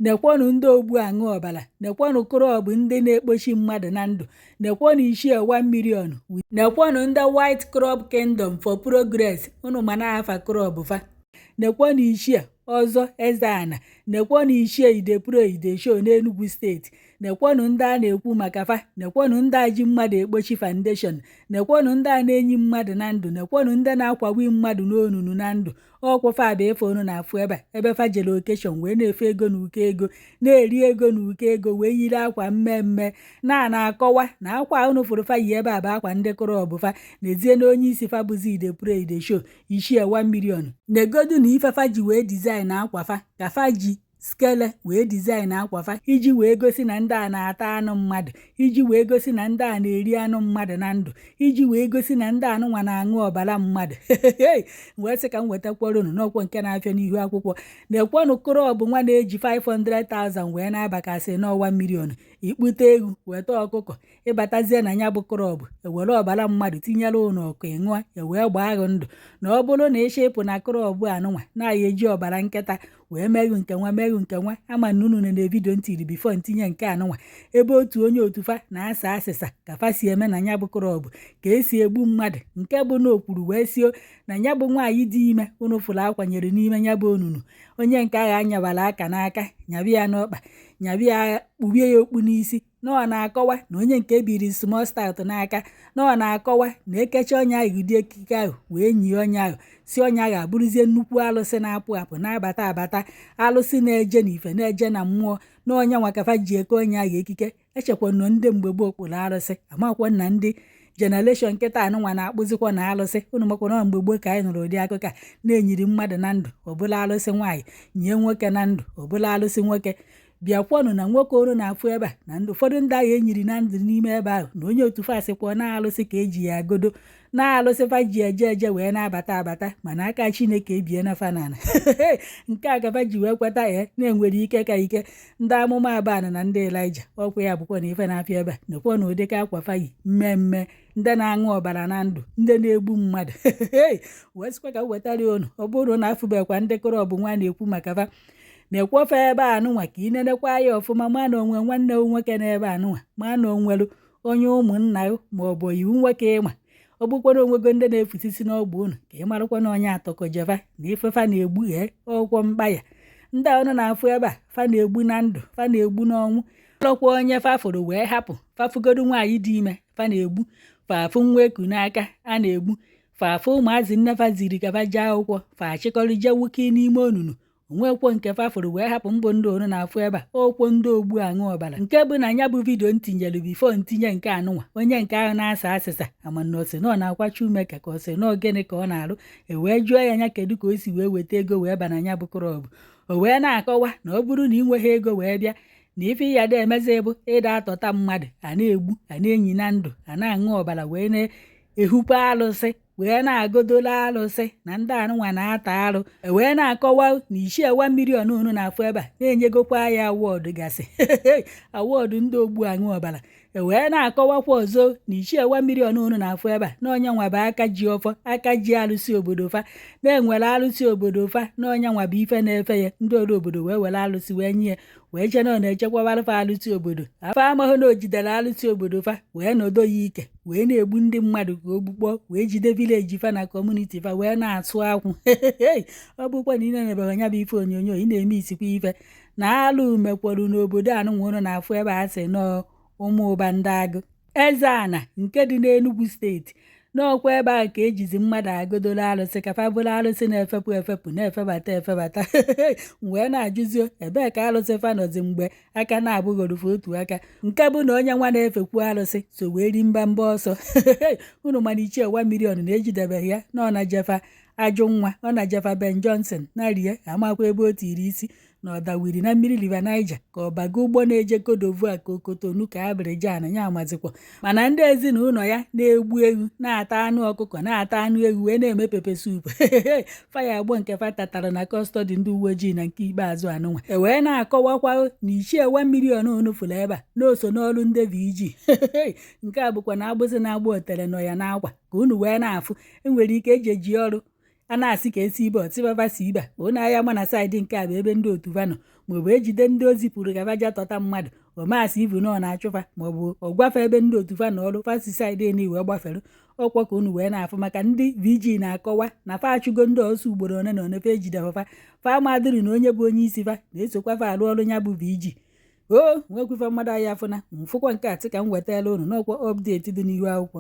Nekwanụ ndị ogbu aṅụ ọbara, nekwanụ club ndị na-ekpochi mmadụ na ndụ, nekwanụ ichie 1 million, nekwanụ ndị White Club Kingdom for Progress, unu ma na afa club fa, nekwanụ ichie ọzọ Eze-Ana, nekwanụ ichie Idepro Ideshow n'Enugu Steeti, nekwanụ ndị a na-ekwu maka fa, nekwanụ ndị a ji mmadụ ekpochi foundation, nekwanụ ndị a na-enyi mmadụ na ndụ, nekwanụ ndị na-akwawi mmadụ n'onunu na ndụ. Ọkwụ fa bụ ife unu na-afụ ebe a, ebe fa jere occasion wee na-efe ego n'uko ego, na-eri ego n'uko ego, wee yiri akwa mmemme na na-akọwa na akwa unu fụrụ fa yi ebe a bụ akwa ndị club fa. N'ezie na onye isi fa bụzi Idepro Ideshow, ichie 1 million. Negodu na ife fa ji wee design akwa fa, ka fa ji skele wee design akwa fa iji wee gosi na ndị a na-ata anụ mmadụ, iji wee gosi na ndị a na-eri anụ mmadụ na ndụ, iji wee gosi na ndị anụnwa na-aṅụ ọbara mmadụ. Wee sị ka m wetakwara unu n'ọkwọ nke na-afịa n'ihu akwụkwọ. Na-ekwenụ club nwa na-eji 500,000 wee na-abakasị n'ọwa million ikpute egwu weta ọkụkọ, ịbatazie na ya bụ club, ewere ọbara mmadụ tinyere ụnụ ọkụ ịṅụọ, ewee gbaa agụ ndụ. Na ọ bụrụ na ịchọ ịpụ na club anụnwa na-aya eji ọbara nkịta wee meghụ nke nwa, meghụ nke nwa. Ama na unu na video ntiri before ntinye nke anụnwa, ebe otu onye otu fa na-asa asịsa ka fa si eme na ya bụ club, ka esi egbu mmadụ, nke bụ na okwuru wee sio na ya bụ nwaanyị dị ime unu fụrụ akwanyere n'ime ya bụ onunu, onye nke agha anyabara aka n'aka, nyabi ya n'ọkpa, nyabi ya, kpubie ya okpu n'isi, na ọ na-akọwa na onye nke biri small stout n'aka, na ọ na-akọwa na ekecha onye ahụ ụdị ekike ahụ wee nyie onye ahụ, si onye ahụ abụrụzie nnukwu alụsị na-apụ apụ, na-abata abata, alụsị na-eje n'ife, na-eje na mmụọ, na onye nwakafa ji eke onye ahụ ekike. Echekwa na ndị mgbe gboo kpụrụ arụsị, amakwa na ndị generation nkịta anụnwa na-akpụzikwa na alụsị. Unu makwa na mgbe gboo ka anyị nụrụ ụdị akụkọ a na-enyiri mmadụ na ndụ ọbụla alụsị nwaanyị, nyie nwoke na ndụ ọbụla alụsị nwoke. Bịakwanụ na nwoke olu na-afụ ebe a na ndị ụfọdụ ndị ahụ enyiri na ndụ n'ime ebe ahụ, na onye otu fasịkwa na alụsị ka eji ya agodo, na alụsị fa ji eje eje wee na-abata abata, mana aka Chineke ebie na fanana nke a gafa ji wee kweta ya na-enwere ike ka ike ndị amụma Aban na ndị Elija. Ọkwa ya bụkwa na ife na-afịa ebe a, nekwa na ụdịka akwa fa yi mmemme, ndị na-aṅụ ọbara na ndụ, ndị na-egbu mmadụ. Wee sịkwa ka m wetara unu, ọ bụrụ na afụbekwa ndị club nwa na-ekwu maka fa, na-ekwofe ebe anụnwa ka ị nenekwa ya ọfụma, ma na onwe nwanne nwoke n'ebe anụnwa, ma na onwelu onye ụmụnna ma ọ bụ iwu nwoke ịma, ọ bụkwara onwego ndị na-efusisi n'ọgba unu, ka ị marakwa na onye atọkọjeva na ifefa na-egbu ghe ọkwọ mkpa ya. Ndị a ọnụ na-afụ ebe a, fa na-egbu na ndụ, fa na-egbu n'ọnwụ, lọkwa onye fafụrụ wee hapụ fafugodu nwaanyị dị ime, fa na-egbu, fafụ nwa eku n'aka, a na-egbu, fafụ ụmụazị nne fa ziri ka fa jee akwụkwọ, fa achịkọrọ jee wuke n'ime onunu, onwekwo nke fafụrụ wee hapụ. Mbụ ndị onu na-afụ ebe a, okwo ndị ogbu aṅụ ọbara, nke bụ na ya bụ video ntinyere before ntinye nke anụnwa, onye nke ahụ na-asa asịsa amana ọsị na ọ na-akwacha ume ka ọ sị na ogene ka ọ na-arụ, e wee jụọ ya anya kedu ka o si wee weta ego wee ba na ya bụ club. O wee na-akọwa na ọ bụrụ na ị nweghị ego wee bịa na ife ya da emezi bụ ịda atọta mmadụ a na-egbu, a na-enyi na ndụ, a na-aṅụ ọbara, wee na-ehukwa alụsị, wee na-agodola alụsị na ndị anụnwa na-ata arụ. Wee na-akọwa na ichie 1 million unu na-afụ ebe a na-enyegokwa ya award gasị, award ndị ogbu aṅụ ọbara. Wee na-akọwakwa ọzọ na ichie 1 million unu na-afụ ebe a na onye nwa bụ aka ji ọfọ, aka ji alụsị obodo fa, na-enwere alụsị obodo fa, na onye nwa bụ ife na-efe ya. Ndị ọrụ obodo wee were alụsị wee nye ya, wee chee na ọ na-echekwabara fa alụsị obodo fa. Amaghị na o jidere alụsị obodo fa wee nọdọ ya ike, wee na-egbu ndị mmadụ ka o gbukpọọ, wee jide village fa na community fa wee na-atụ akwụ. Ọ bụkwa na ị na-enebeghị anya bụ ife onyonyo, ị na-eme isikwa ife na alụ mekwarụ n'obodo anụnwa unu na-afụ ebe a sị nọọ ụmụ ụba ndị agụ Eze-Ana nke dị n'Enugu Steeti, n'ọkwa ebe ahụ ka ejizi mmadụ agodolo alụsị ka fa bụrụ alụsị na-efepụ efepụ, na-efebata efebata. Wee na-ajụzio ebee ka alụsị fa nọzi mgbe aka na-abụghọrụfe otu aka, nke bụ na onye nwa na-efekwu alụsị so wee ri mba mba ọsọ. Unu mana ichie 1 million na-ejidebeghị ya na ọ na jefa ajụ nwa, ọ na jefa Ben Johnson na rie amakwa ebe o tiri isi na ọdawiri na mmiri River Niger, ka ọ bago ụgbọ na-eje Cote d'Ivoire ka Cotonou ka Abidjan ya amazikwa. Mana ndị ezinụlọ ya na-egbu ewu, na-ata anụ ọkụkọ, na-ata anụ ewu, wee na-eme pepper soup faya agbọ nke fa tatara na custody ndị uwe ojii na nke ikpeazụ anụnwa. E wee na-akọwakwa na ichie 1 million unu fụrụ ebe a na oso n'ọrụ ndị VG, nke a bụkwa na agbụsị na-agba otere nọ ya n'akwa ka unu wee na-afụ. Enwere ike eji eji ọrụ A na-asị ka esi ibe ọtịbaba si ibe a onye agha ma na side nke a bụ ebe ndị otu fa nọ, maọbụ ejide ndị o zipụrụ ka fa jee tọta mmadụ. Omasị ivu na ọ na-achụfa, maọbụ ọ gwafa ebe ndị otu fa na ọrụ fa si side eni wee gbafere. Ọkwa ka unu wee na-afụ maka ndị VG na-akọwa na fa achụgo ndị ọsọ ugboro one na one, fa ejide fa. Fa amadịrị na onye bụ onye isi fa na-esokwa fa arụ ọrụ ya bụ VG. O nwekwa ife mmadụ anyị afụna mfụkwa nke a. Sị ka m wetara unu n'ọkwa update dị n'ihu akwụkwọ.